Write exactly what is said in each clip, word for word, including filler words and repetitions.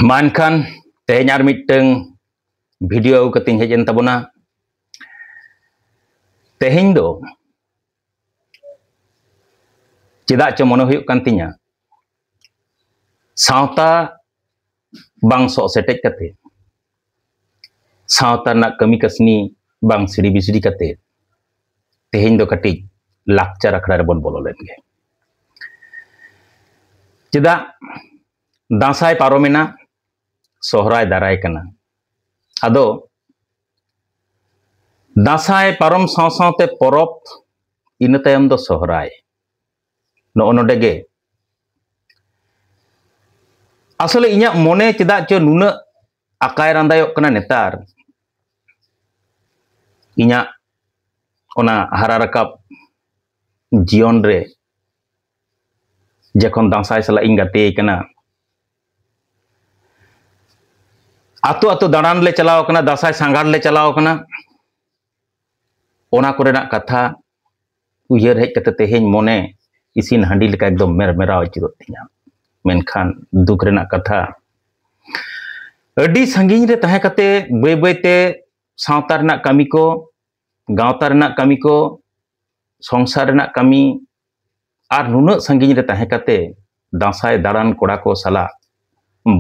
ᱢᱟ ᱮᱱᱠᱷᱟᱱ ᱛᱮᱦᱮᱧ ᱟᱨ ᱢᱤᱫᱴᱟᱝ ᱵᱷᱤᱰᱤᱭᱳ ᱟᱹᱜᱩ ᱠᱟᱛᱮᱧ ᱦᱮᱡ ᱮᱱ ᱛᱟᱵᱚᱱᱟ᱾ ᱛᱮᱦᱮᱧ ᱫᱚ ᱪᱮᱫᱟᱜ ᱪᱚ ᱢᱚᱱᱮ ᱦᱩᱭᱩᱜ ᱠᱟᱱ ᱛᱤᱧᱟ, ᱥᱟᱶᱛᱟ ᱵᱟᱝ ᱥᱚᱜ ᱥᱮᱴᱮᱡ ᱠᱟᱛᱮ, ᱥᱟᱶᱛᱟ ᱨᱮᱱᱟᱜ ᱠᱟᱹᱢᱤ ᱠᱟᱹᱥᱱᱤ ᱵᱟᱝ ᱥᱤᱲᱤ ᱵᱤᱥᱲᱤ ᱠᱟᱛᱮ, ᱛᱮᱦᱮᱧ ᱫᱚ ᱠᱟᱹᱴᱤᱡ ᱞᱟᱠᱪᱟᱨ ᱟᱠᱷᱲᱟ ᱨᱮᱵᱚᱱ ᱵᱚᱞᱚ ᱞᱮᱱ ᱜᱮ᱾ ᱪᱮᱫᱟᱜ, ᱫᱟᱸᱥᱟᱭ ᱯᱟᱨᱚᱢᱮᱱᱟ, ᱥᱚᱦᱨᱟᱭ ᱫᱟᱨᱟᱭ ᱠᱟᱱᱟ᱾ ᱟᱫᱚ ᱫᱟᱸᱥᱟᱭ ᱯᱟᱨᱚᱢ ᱥᱟᱶ ᱥᱟᱶᱛᱮ ᱯᱚᱨᱚᱵᱽ, ᱤᱱᱟᱹ ᱛᱟᱭᱚᱢ ᱫᱚ ᱥᱚᱦᱨᱟᱭ᱾ ᱱᱚᱜᱼᱚ ᱱᱚᱰᱮ ᱜᱮ ᱟᱥᱚᱞᱮ ᱤᱧᱟᱹᱜ ᱢᱚᱱᱮ ᱪᱮᱫᱟᱜ ᱪᱚ ᱱᱩᱱᱟᱹᱜ ᱟᱠᱟᱭ ᱨᱟᱸᱫᱟᱭᱚᱜ ᱠᱟᱱᱟ ᱱᱮᱛᱟᱨ᱾ ᱤᱧᱟᱹᱜ ᱚᱱᱟ ᱦᱟᱨᱟ ᱨᱟᱠᱟᱵ ᱡᱤᱭᱚᱱ ᱨᱮ ᱡᱚᱠᱷᱚᱱ ᱫᱟᱸᱥᱟᱭ ᱥᱟᱞᱟᱜ ᱤᱧ ᱜᱟᱛᱮ ᱠᱟᱱᱟ, ᱟᱛᱳ ᱟᱛᱳ ᱫᱟᱬᱟᱱ ᱞᱮ ᱪᱟᱞᱟᱣ ᱠᱟᱱᱟ, ᱫᱟᱸᱥᱟᱭ ᱥᱟᱸᱜᱷᱟᱨ ᱞᱮ ᱪᱟᱞᱟᱣ ᱠᱟᱱᱟ, ᱚᱱᱟ ᱠᱚᱨᱮᱱᱟᱜ ᱠᱟᱛᱷᱟ ᱩᱭᱦᱟᱹᱨ ᱦᱮᱡ ᱠᱟᱛᱮ ᱛᱮᱦᱮᱧ ᱢᱚᱱᱮ ᱤᱥᱤᱱ ᱦᱟᱺᱰᱤ ᱞᱮᱠᱟ ᱮᱠᱫᱚᱢ ᱢᱮᱨ ᱢᱮᱨᱟᱣ ᱟᱹᱪᱩᱨᱚᱜ ᱛᱤᱧᱟ᱾ ᱢᱮᱱᱠᱷᱟᱱ ᱫᱩᱠ ᱨᱮᱱᱟᱜ ᱠᱟᱛᱷᱟ, ᱟᱹᱰᱤ ᱥᱟᱺᱜᱤᱧ ᱨᱮ ᱛᱟᱦᱮᱸ ᱠᱟᱛᱮ ᱵᱟᱹᱭ ᱵᱟᱹᱭ ᱛᱮ ᱥᱟᱶᱛᱟ ᱨᱮᱱᱟᱜ ᱠᱟᱹᱢᱤ ᱠᱚ, ᱜᱟᱶᱛᱟ ᱨᱮᱱᱟᱜ ᱠᱟᱹᱢᱤ ᱠᱚ, ᱥᱚᱝᱥᱟᱨ ᱨᱮᱱᱟᱜ ᱠᱟᱹᱢᱤ, ᱟᱨ ᱱᱩᱱᱟᱹᱜ ᱥᱟᱺᱜᱤᱧ ᱨᱮ ᱛᱟᱦᱮᱸ ᱠᱟᱛᱮ ᱫᱟᱸᱥᱟᱭ ᱫᱟᱬᱟᱱ ᱠᱚᱲᱟ ᱠᱚ ᱥᱟᱞᱟᱜ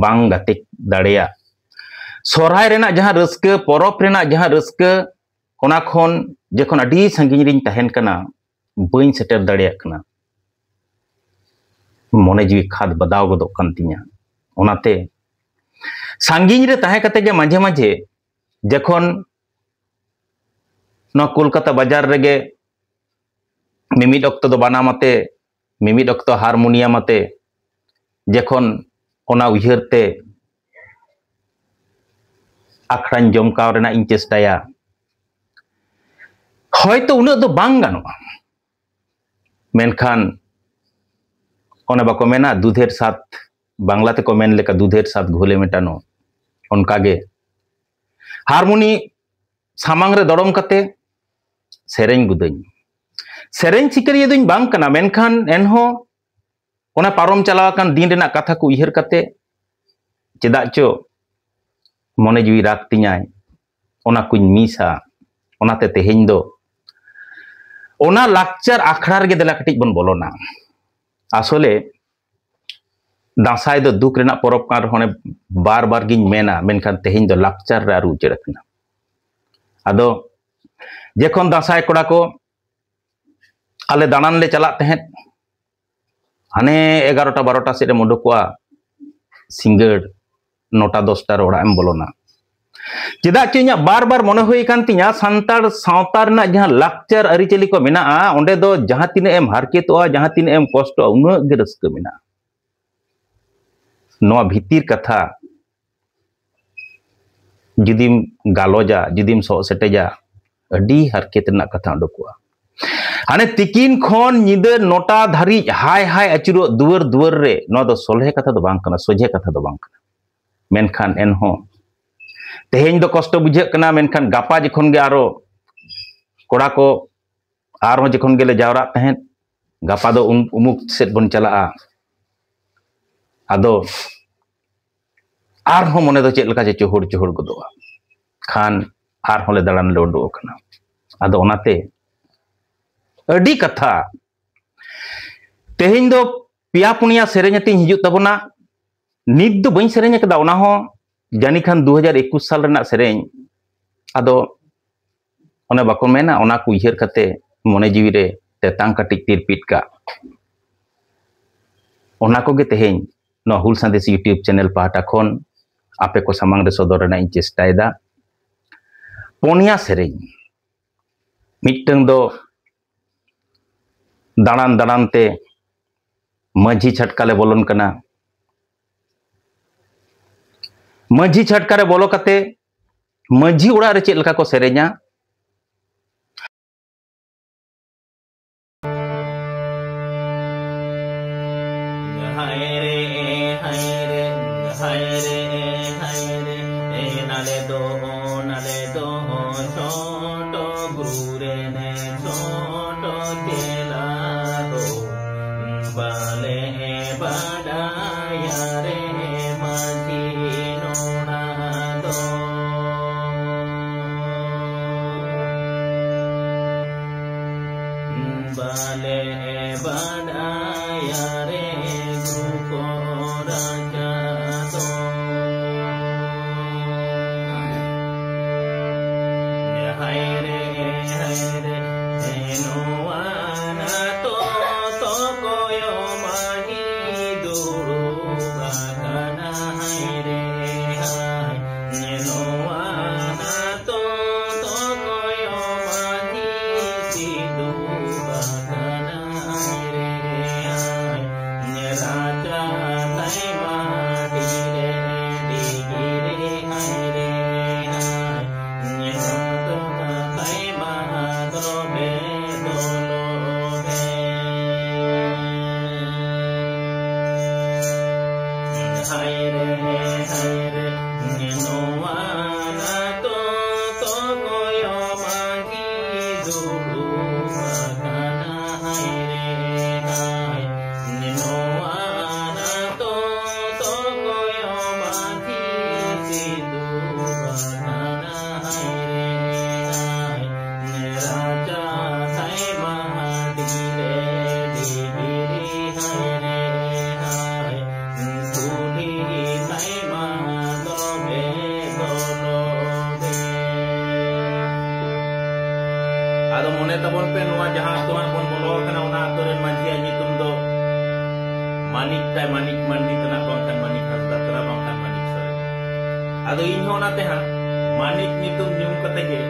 ᱵᱟᱝ ᱜᱟᱛᱮ ᱫᱟᱲᱮᱭᱟᱜ, ᱥᱚᱦᱨᱟᱭ ᱨᱮᱱᱟᱜ ᱡᱟᱦᱟᱸ ᱨᱟᱹᱥᱠᱟᱹ, ᱯᱚᱨᱚᱵᱽ ᱨᱮᱱᱟᱜ ᱡᱟᱦᱟᱸ ᱨᱟᱹᱥᱠᱟᱹ, ᱚᱱᱟ ᱠᱷᱚᱱ ᱡᱚᱠᱷᱚᱱ ᱟᱹᱰᱤ ᱥᱟᱺᱜᱤᱧ ᱨᱤᱧ ᱛᱟᱦᱮᱱ ᱠᱟᱱᱟ, ᱵᱟᱹᱧ ᱥᱮᱴᱮᱨ ᱫᱟᱲᱮᱭᱟᱜ ᱠᱟᱱᱟ, ᱢᱚᱱᱮ ᱡᱤᱣᱤ ᱠᱷᱟᱫ ᱵᱟᱫᱟᱣ ᱜᱚᱫᱚᱜ ᱠᱟᱱ ᱛᱤᱧᱟ᱾ ᱚᱱᱟᱛᱮ ᱥᱟᱺᱜᱤᱧ ᱨᱮ ᱛᱟᱦᱮᱸ ᱠᱟᱛᱮ ᱜᱮ ᱢᱟᱡᱷᱮ ᱢᱟᱡᱷᱮ ᱡᱚᱠᱷᱚᱱ ᱱᱚᱣᱟ ᱠᱳᱞᱠᱟᱛᱟ ᱵᱟᱡᱟᱨ ᱨᱮᱜᱮ ᱢᱤᱢᱤᱫ ᱚᱠᱛᱚ ᱫᱚ ᱵᱟᱱᱟᱢ ᱟᱛᱮ, ᱢᱤᱢᱤᱫ ᱚᱠᱛᱚ ᱦᱟᱨᱢᱳᱱᱤᱭᱟᱢ ᱟᱛᱮ, ᱡᱚᱠᱷᱚᱱ ᱚᱱᱟ ᱩᱭᱦᱟᱹᱨ ᱛᱮ ᱟᱠᱷᱲᱟᱧ ᱡᱚᱢᱠᱟᱣ ᱨᱮᱱᱟᱜ ᱤᱧ ᱪᱮᱥᱴᱟᱭᱟ, ᱦᱚᱭᱛᱚ ᱩᱱᱟᱹᱜ ᱫᱚ ᱵᱟᱝ ᱜᱟᱱᱚᱜᱼᱟ, ᱢᱮᱱᱠᱷᱟᱱ ᱚᱱᱮ ᱵᱟᱠᱚ ᱢᱮᱱᱟ, ᱫᱩᱫᱷᱮᱨ ᱥᱟᱛ, ᱵᱟᱝᱞᱟ ᱛᱮᱠᱚ ᱢᱮᱱ ᱞᱮᱠᱟ, ᱫᱩᱫᱷᱮᱨ ᱥᱟᱛ ᱜᱷᱩᱞᱮ ᱢᱮᱴᱟᱱᱚ, ᱚᱱᱠᱟᱜᱮ ᱦᱟᱨᱢᱳᱱᱤ ᱥᱟᱢᱟᱝ ᱨᱮ ᱫᱚᱲᱚᱢ ᱠᱟᱛᱮ ᱥᱮᱨᱮᱧ ᱜᱩᱫᱟᱹᱧ᱾ ᱥᱮᱨᱮᱧ ᱥᱤᱠᱟᱹᱨᱤᱭᱟᱹ ᱫᱚᱧ ᱵᱟᱝ ᱠᱟᱱᱟ, ᱢᱮᱱᱠᱷᱟᱱ ᱮᱱᱦᱚᱸ ᱚᱱᱟ ᱯᱟᱨᱚᱢ ᱪᱟᱞᱟᱣ ᱟᱠᱟᱱ ᱫᱤᱱ ᱨᱮᱱᱟᱜ ᱠᱟᱛᱷᱟ ᱠᱚ ᱩᱭᱦᱟᱹᱨ ᱠᱟᱛᱮ ᱪᱮᱫᱟᱜ ᱪᱚ ᱢᱚᱱᱮ ᱡᱤᱣᱤ ᱨᱟᱜᱽ ᱛᱤᱧᱟᱭ, ᱚᱱᱟ ᱠᱚᱧ ᱢᱤᱥᱟ᱾ ᱚᱱᱟᱛᱮ ᱛᱮᱦᱮᱧ ᱫᱚ ᱚᱱᱟ ᱞᱟᱠᱪᱟᱨ ᱟᱠᱷᱲᱟ ᱨᱮᱜᱮ ᱫᱮᱞᱟ ᱠᱟᱹᱴᱤᱡ ᱵᱚᱱ ᱵᱚᱞᱚᱱᱟ᱾ ᱟᱥᱚᱞᱮ ᱫᱟᱸᱥᱟᱭ ᱫᱚ ᱫᱩᱠ ᱨᱮᱱᱟᱜ ᱯᱚᱨᱚᱵᱽ ᱠᱟᱱ ᱨᱮᱦᱚᱸ, ᱚᱱᱮ ᱵᱟᱨ ᱵᱟᱨ ᱜᱤᱧ ᱢᱮᱱᱟ, ᱢᱮᱱᱠᱷᱟᱱ ᱛᱮᱦᱮᱧ ᱫᱚ ᱞᱟᱠᱪᱟᱨ ᱨᱮ ᱟᱹᱨᱩ ᱩᱪᱟᱹᱲ ᱟᱠᱟᱱᱟ᱾ ᱟᱫᱚ ᱡᱮᱠᱷᱚᱱ ᱫᱟᱸᱥᱟᱭ ᱠᱚᱲᱟ ᱠᱚ ᱟᱞᱮ ᱫᱟᱬᱟᱱ ᱞᱮ ᱪᱟᱞᱟᱜ ᱛᱟᱦᱮᱸᱫ, ᱦᱟᱱᱮ ᱮᱜᱟᱨᱚᱴᱟ ᱵᱟᱨᱚᱴᱟ ᱥᱮᱫ ᱮᱢ ᱩᱰᱩᱠᱚᱜᱼᱟ, ᱥᱤᱸᱜᱟᱹᱲ ᱱᱚᱴᱟ ᱫᱚᱥᱴᱟ ᱨᱮ ᱚᱲᱟᱜ ᱮᱢ ᱵᱚᱞᱚᱱᱟ᱾ ᱪᱮᱫᱟᱜ ᱪᱚ ᱤᱧᱟᱹᱜ ᱵᱟᱨ ᱵᱟᱨ ᱢᱚᱱᱮ ᱦᱩᱭ ᱟᱠᱟᱱ ᱛᱤᱧᱟ, ᱥᱟᱱᱛᱟᱲ ᱥᱟᱶᱛᱟ ᱨᱮᱱᱟᱜ ᱡᱟᱦᱟᱸ ᱞᱟᱠᱪᱟᱨ ᱟᱹᱨᱤᱪᱟᱹᱞᱤ ᱠᱚ ᱢᱮᱱᱟᱜᱼᱟ, ᱚᱸᱰᱮ ᱫᱚ ᱡᱟᱦᱟᱸ ᱛᱤᱱᱟᱹᱜ ᱮᱢ ᱦᱟᱨᱠᱮᱛᱚᱜᱼᱟ, ᱡᱟᱦᱟᱸ ᱛᱤᱱᱟᱹᱜ ᱮᱢ ᱠᱚᱥᱴᱚᱜᱼᱟ, ᱩᱱᱟᱹᱜ ᱜᱮ ᱨᱟᱹᱥᱠᱟᱹ ᱢᱮᱱᱟᱜᱼᱟ᱾ ᱱᱚᱣᱟ ᱵᱷᱤᱛᱤᱨ ᱠᱟᱛᱷᱟ ᱡᱩᱫᱤᱢ ᱜᱟᱞᱚᱪᱟ, ᱡᱩᱫᱤᱢ ᱥᱚᱜ ᱥᱮᱴᱮᱡᱟ, ᱟᱹᱰᱤ ᱦᱟᱨᱠᱮᱛ ᱨᱮᱱᱟᱜ ᱠᱟᱛᱷᱟ ᱩᱰᱩᱠᱚᱜᱼᱟ᱾ ᱦᱟᱱᱮ ᱛᱤᱠᱤᱱ ᱠᱷᱚᱱ ᱧᱤᱫᱟᱹ ᱱᱚᱴᱟ ᱫᱷᱟᱹᱨᱤᱡ ᱦᱟᱭ ᱦᱟᱭ ᱟᱹᱪᱩᱨᱚᱜ ᱫᱩᱣᱟᱹᱨ ᱫᱩᱣᱟᱹᱨ ᱨᱮ, ᱱᱚᱣᱟ ᱫᱚ ᱥᱚᱞᱦᱮ ᱠᱟᱛᱷᱟ ᱫᱚ ᱵᱟᱝ ᱠᱟᱱᱟ, ᱥᱚᱡᱷᱮ ᱠᱟᱛᱷᱟ ᱫᱚ ᱵᱟᱝ ᱠᱟᱱᱟ᱾ ᱢᱮᱱᱠᱷᱟᱱ ᱮᱱᱦᱚᱸ ᱛᱮᱦᱮᱧ ᱫᱚ ᱠᱚᱥᱴᱚ ᱵᱩᱡᱷᱟᱹᱜ ᱠᱟᱱᱟ, ᱢᱮᱱᱠᱷᱟᱱ ᱜᱟᱯᱟ ᱡᱚᱠᱷᱚᱱ ᱜᱮ ᱟᱨᱚ ᱠᱚᱲᱟ ᱠᱚ ᱟᱨᱦᱚᱸ ᱡᱚᱠᱷᱚᱱ ᱜᱮᱞᱮ ᱡᱟᱣᱨᱟᱜ ᱛᱟᱦᱮᱸᱫ, ᱜᱟᱯᱟ ᱫᱚ ᱩᱢ-, ᱩᱢᱩᱠ ᱥᱮᱫ ᱵᱚᱱ ᱪᱟᱞᱟᱜᱼᱟ᱾ ᱟᱫᱚ ᱟᱨᱦᱚᱸ ᱢᱚᱱᱮ ᱫᱚ ᱪᱮᱫ ᱞᱮᱠᱟ ᱪᱚ ᱪᱩᱦᱩᱲ ᱪᱩᱦᱩᱲ ᱜᱚᱫᱚᱜᱼᱟ᱾ ᱠᱷᱟᱱ ᱟᱨᱦᱚᱸ ᱞᱮ ᱫᱟᱬᱟᱱ ᱞᱮ ᱩᱰᱩᱠ ᱟᱠᱟᱱᱟ᱾ ᱟᱫᱚ ᱚᱱᱟᱛᱮ ᱟᱹᱰᱤ ᱠᱟᱛᱷᱟ, ᱛᱮᱦᱮᱧ ᱫᱚ ᱯᱮᱭᱟ ᱯᱩᱱᱭᱟ ᱥᱮᱨᱮᱧ ᱟᱛᱮᱧ ᱦᱤᱡᱩᱜ ᱛᱟᱵᱚᱱᱟ᱾ ᱱᱤᱛ ᱫᱚ ᱵᱟᱹᱧ ᱥᱮᱨᱮᱧ ᱟᱠᱟᱫᱟ, ᱚᱱᱟ ᱦᱚᱸ ᱡᱟᱹᱱᱤ ᱠᱷᱟᱱ ᱫᱩ ᱦᱟᱡᱟᱨ ᱮᱠᱩᱥ ᱥᱟᱞ ᱨᱮᱱᱟᱜ ᱥᱮᱨᱮᱧ᱾ ᱟᱫᱚ ᱚᱱᱮ ᱵᱟᱠᱚ ᱢᱮᱱᱟ, ᱚᱱᱟ ᱠᱚ ᱩᱭᱦᱟᱹᱨ ᱠᱟᱛᱮ ᱢᱚᱱᱮ ᱡᱤᱣᱤ ᱨᱮ ᱛᱮᱛᱟᱝ ᱠᱟᱹᱴᱤᱡ ᱛᱤᱨᱯᱤᱫ ᱠᱟᱜ, ᱚᱱᱟ ᱠᱚᱜᱮ ᱛᱮᱦᱮᱧ ᱱᱚᱣᱟ ᱦᱩᱞ ᱥᱟᱸᱫᱮᱥ YouTube ᱪᱮᱱᱮᱞ ᱯᱟᱦᱴᱟ ᱠᱷᱚᱱ ᱟᱯᱮ ᱠᱚ ᱥᱟᱢᱟᱝ ᱨᱮ ᱥᱚᱫᱚᱨ ᱨᱮᱱᱟᱜ ᱤᱧ ᱪᱮᱥᱴᱟᱭᱮᱫᱟ᱾ ᱯᱚᱱᱭᱟ ᱥᱮᱨᱮᱧ, ᱢᱤᱫᱴᱟᱝ ᱫᱚ ᱫᱟᱬᱟᱱ ᱫᱟᱬᱟᱱ ᱛᱮ ᱢᱟᱹᱡᱷᱤ ᱪᱷᱟᱴᱠᱟ ᱞᱮ ᱵᱚᱞᱚᱱ ᱠᱟᱱᱟ᱾ ᱢᱟᱹᱡᱷᱤ ᱪᱷᱟᱴᱠᱟ ᱨᱮ ᱵᱚᱞᱚ ᱠᱟᱛᱮ ᱢᱟᱹᱡᱷᱤ ᱚᱲᱟᱜ ᱨᱮ ᱪᱮᱫ ᱞᱮᱠᱟ ᱠᱚ ᱥᱮᱨᱮᱧᱟ? ᱦᱟᱭ ᱨᱮ, ᱦᱟᱭ ᱨᱮ, ᱦᱟᱭ ᱨᱮ, ᱦᱟᱭ ᱨᱮ, ᱮ ᱱᱟᱞᱮ ᱫᱚ, ᱱᱟᱞᱮ ᱫᱚ, ᱪᱷᱚᱴᱚ ᱜᱩᱨᱮ ᱱᱮ, ᱪᱷᱚᱴᱚ ᱪᱮᱞᱟ ᱫᱚ, ᱵᱟᱞᱮ ᱵᱟᱰᱟᱭᱟ ᱨᱮ ᱢᱟᱹᱡᱷᱤ᱾ ᱵᱟᱞᱮ ᱵᱟᱰᱟᱭᱟ ᱨᱮ ᱜᱩᱠᱚ ᱨᱟᱡᱟ ᱫᱚ᱾ ᱦᱟᱭ ᱨᱮ, ᱦᱟᱭ ᱨᱮ, ᱱᱚᱣᱟ ᱱᱟᱛᱚ ᱛᱚ ᱠᱚᱭᱚ ᱢᱟᱹᱦᱤ ᱫᱩᱲᱩᱵ ᱟᱠᱟᱱᱟ᱾ ᱦᱟᱭ ᱨᱮ, ᱦᱟᱭ, ᱱᱚᱣᱟ ᱱᱟᱛᱚ ᱛᱚ ᱠᱚᱭᱚ ᱢᱟᱹᱦᱤ ᱥᱤᱫᱩ ᱟᱠᱟᱱᱟ᱾ ᱦᱟᱭ ᱨᱮ, ᱦᱟᱭ, ᱨᱟᱡᱟ ᱛᱟᱭ ᱢᱟᱹᱦᱤ ᱨᱮ ᱰᱤᱜᱤᱨᱤ᱾ ᱦᱟᱭ ᱨᱮ, ᱦᱟᱭ, ᱱᱤᱛᱚᱜ ᱫᱚ ᱛᱟᱭ ᱢᱟ ᱫᱚᱵᱮ ᱫᱚᱞᱚᱵᱮ᱾ ᱦᱟᱭ ᱨᱮ, ᱦᱟᱭ ᱨᱮ, ᱱᱚᱣᱟ ᱱᱟᱛᱚ ᱛᱚ ᱠᱚᱭᱚ ᱢᱟᱹᱦᱤ ᱫᱩᱲᱩᱵ ᱟᱠᱟᱱᱟ᱾ ᱦᱟᱭ ᱨᱮ, ᱦᱟᱭ, ᱱᱚᱣᱟ ᱱᱟᱛᱚ ᱛᱚ ᱠᱚᱭᱚ ᱢᱟᱹᱦᱤ ᱥᱤᱫᱩ ᱟᱠᱟᱱᱟ᱾ ᱦᱟᱭ ᱨᱮ, ᱦᱟᱭ, ᱨᱟᱡᱟ ᱛᱟᱭ ᱢᱟᱹᱦᱤ ᱨᱮ ᱰᱤᱜᱤᱨᱤ᱾ ᱦᱟᱭ ᱨᱮ, ᱦᱟᱭ, ᱠᱩᱞᱦᱤ ᱛᱟᱭ ᱢᱟ ᱫᱚᱵᱮ ᱫᱚᱞᱚᱵᱮ᱾ ᱟᱫᱚ ᱢᱚᱱᱮ ᱛᱟᱵᱚᱱ ᱯᱮ, ᱱᱚᱣᱟ ᱡᱟᱦᱟᱸ ᱟᱹᱛᱩ ᱦᱟᱸᱜ ᱵᱚᱱ ᱵᱚᱞᱚ ᱟᱠᱟᱱᱟ, ᱚᱱᱟ ᱟᱹᱛᱩ ᱨᱮᱱ ᱢᱟᱹᱡᱷᱤᱭᱟᱜ ᱧᱩᱛᱩᱢ ᱫᱚ ᱢᱟᱹᱱᱤᱠ ᱛᱟᱭ, ᱢᱟᱹᱱᱤᱠ ᱢᱟᱱᱰᱤ ᱛᱟᱱᱟᱜ, ᱵᱟᱝᱠᱷᱟᱱ ᱢᱟᱹᱱᱤᱠ ᱦᱟᱸᱥᱫᱟ ᱛᱟᱱᱟᱜ, ᱵᱟᱝᱠᱷᱟᱱ ᱢᱟᱹᱱᱤᱠ ᱥᱚᱨᱮᱱ᱾ ᱟᱫᱚ ᱤᱧ ᱦᱚᱸ ᱚᱱᱟᱛᱮ ᱦᱟᱸᱜ ᱢᱟᱹᱱᱤᱠ ᱧᱩᱛᱩᱢ ᱧᱩᱢ ᱠᱟᱛᱮ ᱜᱮ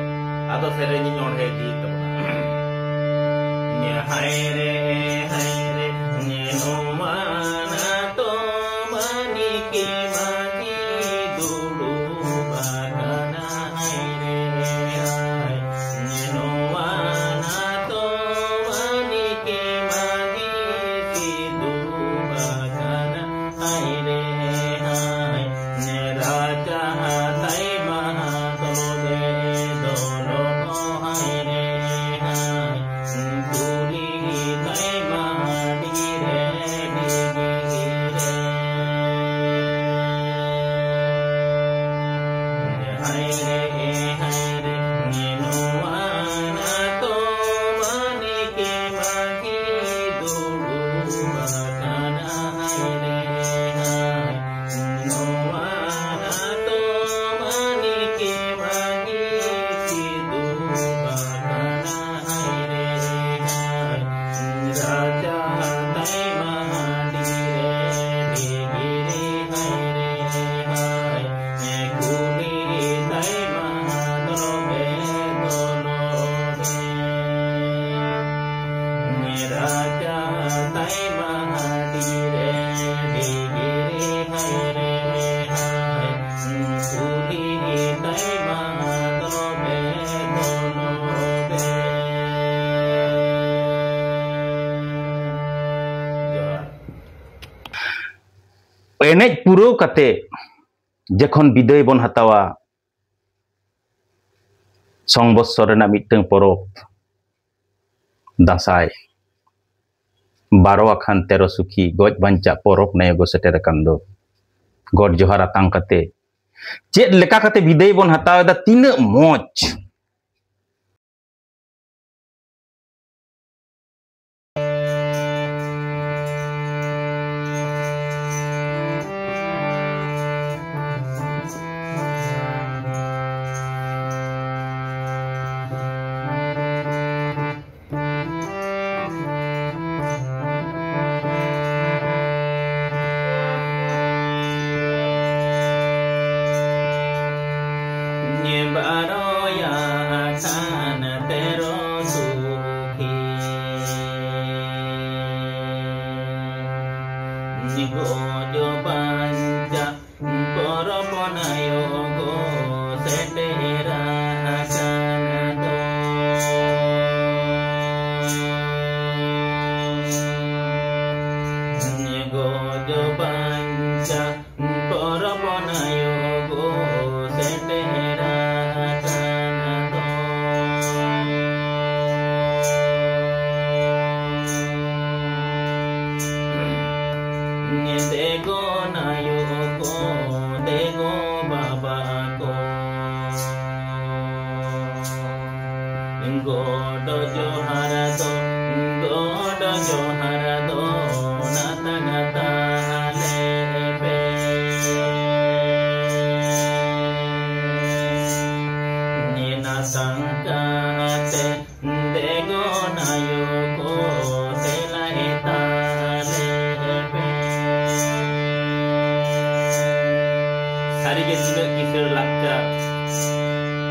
ᱟᱫᱚ ᱥᱮᱨᱮᱧ ᱤᱧ ᱚᱬᱦᱮ ᱤᱫᱤᱭᱮᱫ ᱛᱟᱵᱚᱱᱟ᱾ ᱦᱟᱭ ᱨᱮ, ᱦᱟᱭ ᱨᱮ, ᱱᱚᱣᱟ ᱱᱟᱛᱚ ᱢᱟᱹᱱᱤᱠ ᱢᱟᱹᱦᱤ ᱫᱩᱲᱩᱵ ᱟᱠᱟᱱᱟ᱾ ᱦᱟᱭ ᱨᱮ, ᱦᱟᱭ, ᱱᱚᱣᱟ ᱱᱟᱛᱚ ᱢᱟᱹᱱᱤᱠ ᱢᱟᱹᱦᱤ ᱥᱤᱫᱩ ᱟᱠᱟᱱᱟ᱾ ᱦᱟᱭ ᱨᱮ, ᱦᱟᱭ, ᱨᱟᱡᱟ ᱛᱟᱭ ᱢᱟ ᱫᱚᱞᱮ ᱫᱚᱞᱚ᱾ ᱦᱟᱭ ᱨᱮ, ᱦᱟᱭ, ᱠᱩᱞᱦᱤ ᱛᱟᱭ ᱢᱟ ᱰᱤᱜᱤᱨᱤ᱾ ᱮᱱᱮᱡ ᱯᱩᱨᱟᱹᱣ ᱠᱟᱛᱮ ᱡᱚᱠᱷᱚᱱ ᱵᱤᱫᱟᱹᱭ ᱵᱚᱱ ᱦᱟᱛᱟᱣᱟ, ᱥᱚᱝᱵᱚᱛᱥᱚᱨ ᱨᱮᱱᱟᱜ ᱢᱤᱫᱴᱟᱝ ᱯᱚᱨᱚᱵᱽ ᱫᱟᱸᱥᱟᱭ, ᱵᱟᱨᱚ ᱟᱠᱷᱟᱱ ᱛᱮᱨᱚ ᱥᱩᱠᱷᱤ ᱜᱚᱡ ᱵᱟᱧᱪᱟᱜ ᱯᱚᱨᱚᱵᱽ ᱱᱮᱭᱚᱜᱚ ᱥᱮᱴᱮᱨ ᱟᱠᱟᱱ ᱫᱚ, ᱜᱚᱰ ᱡᱚᱦᱟᱨ ᱟᱛᱟᱝ ᱠᱟᱛᱮ ᱪᱮᱫ ᱞᱮᱠᱟ ᱠᱟᱛᱮ ᱵᱤᱫᱟᱹᱭ ᱵᱚᱱ ᱦᱟᱛᱟᱣ ᱮᱫᱟ, ᱛᱤᱱᱟᱹᱜ ᱢᱚᱡᱽ᱾ ᱵᱟᱨᱚᱭᱟ ᱟᱠᱷᱟᱱ ᱛᱮᱨᱚ ᱥᱩᱠᱷᱤ, ᱜᱚᱡ ᱵᱟᱧᱪᱟᱜ ᱯᱚᱨᱚᱵᱽ ᱱᱟᱭᱚᱜᱚ ᱥᱮᱴᱮᱨ ᱟᱠᱟᱱ ᱫᱚ᱾ ᱜᱚᱡ ᱵᱟᱧᱪᱟᱜ ᱯᱚᱨᱚᱵᱽ ᱱᱟᱭᱚᱜᱚ ᱥᱮᱴᱮᱨ ᱟᱠᱟᱱ ᱫᱚ᱾ ᱫᱮᱜᱚ ᱱᱟᱭᱚ ᱠᱚ, ᱫᱮᱜᱚ ᱵᱟᱵᱟ ᱠᱚ, ᱜᱚᱰ ᱡᱚᱦᱟᱨ ᱫᱚ, ᱜᱚᱰ ᱡᱚᱦᱟᱨ ᱫᱚ ᱱᱟᱛᱟ ᱱᱟᱛᱟ ᱟᱞᱮ ᱯᱮ᱾ ᱱᱟᱛᱟ ᱠᱟᱛᱮ ᱫᱮᱜᱚ ᱱᱟᱭᱚ ᱠᱚ ᱛᱮᱞᱟᱭ ᱛᱟᱞᱮ ᱯᱮ᱾ ᱥᱟᱹᱨᱤᱜᱮ ᱛᱤᱱᱟᱹᱜ ᱠᱤᱥᱟᱹᱬ ᱞᱟᱠᱪᱟᱨ᱾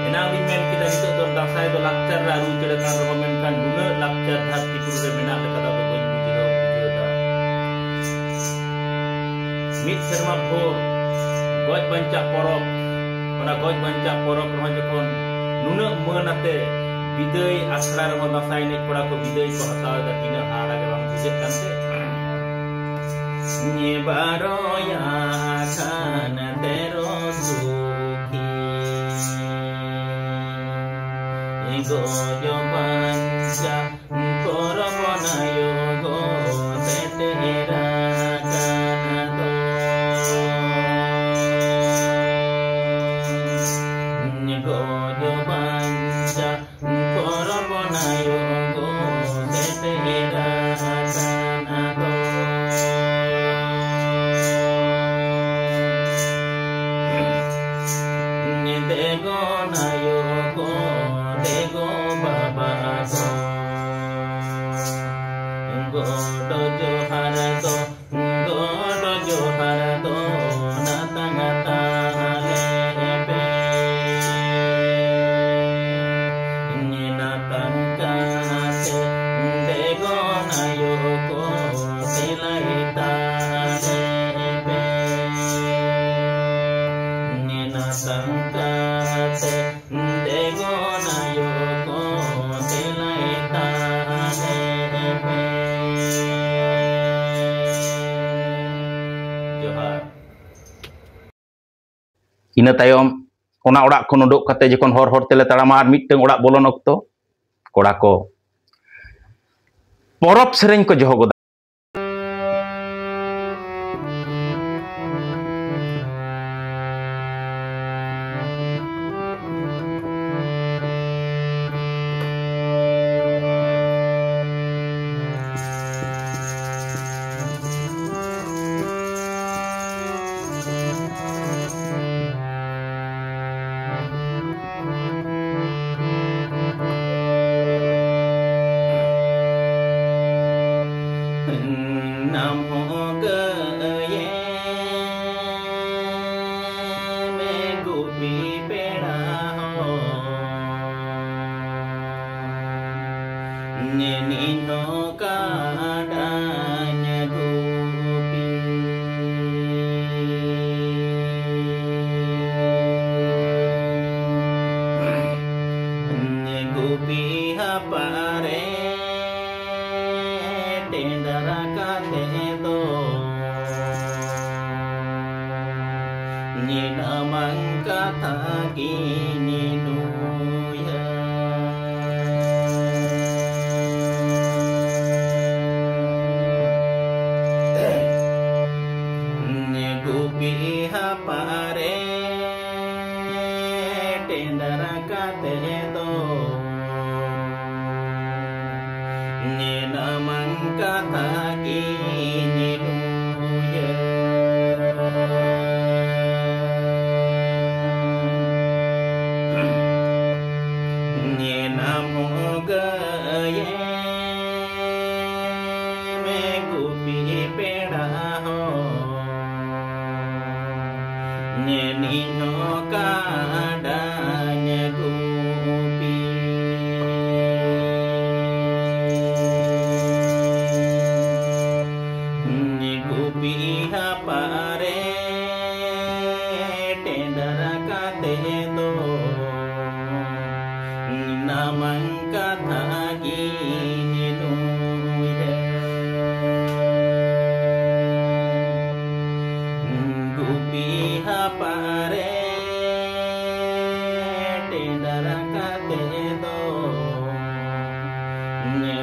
ᱮᱱᱟᱝ ᱞᱤᱧ ᱢᱮᱱ ᱠᱮᱫᱟ, ᱱᱤᱛᱚᱜ ᱫᱚ ᱫᱟᱸᱥᱟᱭ ᱫᱚ ᱞᱟᱠᱪᱟᱨ ᱨᱮ ᱟᱹᱨᱩ ᱩᱛᱟᱹᱨ ᱟᱠᱟᱱ ᱨᱮᱦᱚᱸ, ᱢᱮᱱᱠᱷᱟᱱ ᱱᱩᱱᱟᱹᱜ ᱞᱟᱠᱪᱟᱨ ᱫᱷᱟᱹᱨᱛᱤᱯᱩᱨᱤ ᱨᱮ ᱢᱮᱱᱟᱜ ᱞᱮᱠᱟ ᱫᱚ ᱟᱫᱚ ᱵᱟᱹᱧ ᱵᱩᱡᱷᱟᱹᱣ, ᱵᱩᱡᱷᱟᱹᱣ ᱮᱫᱟ᱾ ᱢᱤᱫ ᱥᱮᱨᱢᱟ ᱵᱷᱳᱨ ᱜᱚᱡ ᱵᱟᱧᱪᱟᱜ ᱯᱚᱨᱚᱵᱽ, ᱚᱱᱟ ᱜᱚᱡ ᱵᱟᱧᱪᱟᱜ ᱯᱚᱨᱚᱵᱽ ᱨᱮᱦᱚᱸ ᱡᱚᱠᱷᱚᱱ ᱱᱩᱱᱟᱹᱜ ᱢᱟᱹᱱ ᱟᱛᱮ ᱵᱤᱫᱟᱹᱭ ᱟᱥᱲᱟ ᱨᱮᱦᱚᱸ ᱫᱟᱸᱥᱟᱭ ᱮᱱᱮᱡ ᱠᱚᱲᱟ ᱠᱚ ᱵᱤᱫᱟᱹᱭ ᱠᱚ ᱦᱟᱛᱟᱣ ᱮᱫᱟ, ᱛᱤᱱᱟᱹᱜ ᱦᱟᱦᱟᱲᱟ ᱜᱮ ᱵᱟᱝ ᱵᱩᱡᱷᱟᱹᱜ ᱠᱟᱱ ᱛᱮ? ᱵᱟᱨᱚᱭᱟ ᱠᱷᱟᱱ ᱛᱮᱨᱚ ᱥᱩᱠᱷᱤ᱾ ᱜᱚᱡᱚ ᱵᱟᱧᱪᱟ ᱯᱚᱨᱚᱵ ᱱᱟᱭᱚᱜ ᱥᱮᱴᱮᱨ ᱟᱠᱟᱱ ᱫᱚ᱾ ᱜᱚᱡᱚ ᱵᱟᱧᱪᱟ ᱯᱚᱨᱚᱵ ᱱᱟᱭᱚᱜ ᱥᱮᱴᱮᱨ ᱟᱠᱟᱱ ᱫᱚ᱾ ᱫᱮᱜᱚ ᱱᱟᱭᱚᱜ, ᱫᱮᱜᱚ ᱵᱟᱵᱟ ᱠᱚ, ᱜᱚᱰ ᱡᱚᱦᱟᱨ ᱫᱚ, ᱜᱚᱰ ᱡᱚᱦᱟᱨ ᱫᱚ ᱱᱟᱛᱟᱝ ᱛᱟᱞᱮ ᱯᱮ᱾ ᱱᱟᱛᱟᱝ ᱠᱟᱛᱮ ᱫᱮᱜᱚ ᱱᱟᱭᱚᱜ ᱠᱚ ᱛᱮᱞᱟᱭ ᱛᱟᱞᱮ ᱯᱮ᱾ ᱱᱟᱛᱟᱝ ᱠᱟᱛᱮ ᱫᱮᱜᱚ ᱱᱟᱭᱚᱜ ᱠᱚ ᱛᱮᱞᱟᱭ ᱛᱟᱞᱮ ᱯᱮ᱾ ᱡᱚᱦᱟᱨ᱾ ᱤᱱᱟᱹ ᱛᱟᱭᱚᱢ ᱚᱱᱟ ᱚᱲᱟᱜ ᱠᱷᱚᱱ ᱩᱰᱩᱠ ᱠᱟᱛᱮ ᱡᱚᱠᱷᱚᱱ ᱦᱚᱨ ᱦᱚᱨ ᱛᱮᱞᱮ ᱛᱟᱲᱟᱢᱟ, ᱟᱨ ᱢᱤᱫᱴᱟᱝ ᱚᱲᱟᱜ ᱵᱚᱞᱚᱱ ᱚᱠᱛᱚ ᱠᱚᱲᱟ ᱠᱚ ᱯᱚᱨᱚᱵᱽ ᱥᱮᱨᱮᱧ ᱠᱚ ᱡᱚᱦᱚ ᱜᱚᱫᱟ᱾ ᱱᱟᱢᱚ ᱜᱟᱹᱭᱮ ᱢᱮ ᱜᱩᱯᱤ ᱯᱮᱲᱟ ᱦᱚᱸ᱾ ᱱᱮᱱᱤᱧ ᱦᱚᱸ ᱠᱟᱰᱟᱧ ᱜᱩᱯᱤ᱾ ᱜᱩᱯᱤ ᱦᱟᱯᱟᱨᱮ ᱴᱮᱸᱰᱟᱨ ᱠᱟᱛᱮ ᱫᱚ ᱠᱤᱱ ᱱᱩᱭᱟ᱾ ᱜᱩᱯᱤ ᱦᱟᱯᱟᱨᱮ ᱴᱮᱸᱰᱟᱨ ᱠᱟᱛᱮ ᱫᱚ ᱱᱮᱱᱟᱢᱟᱝ ᱠᱟᱛᱷᱟ ᱠᱤᱱ ᱞᱩᱭᱟ᱾ ᱱᱮᱱᱟᱢ ᱜᱟᱹᱭᱮ ᱢᱮ ᱜᱩᱯᱤ ᱯᱮᱲᱟ ᱦᱚᱸ᱾ ᱱᱮᱱᱤᱧ ᱦᱚᱸ ᱠᱟᱰᱟᱧ ᱜᱩᱯᱤ᱾ ᱜᱩᱯᱤ ᱦᱟᱯᱟᱨᱮ ᱴᱮᱸᱰᱟᱨ ᱠᱟᱛᱮ ᱫᱚ ᱱᱟᱢᱟᱝ ᱠᱟᱛᱷᱟ ᱜᱤᱧ ᱞᱩᱭᱟ᱾ ᱜᱩᱯᱤ ᱦᱟᱯᱟᱨᱮ ᱴᱮᱸᱰᱟᱨ ᱠᱟᱛᱮ ᱫᱚ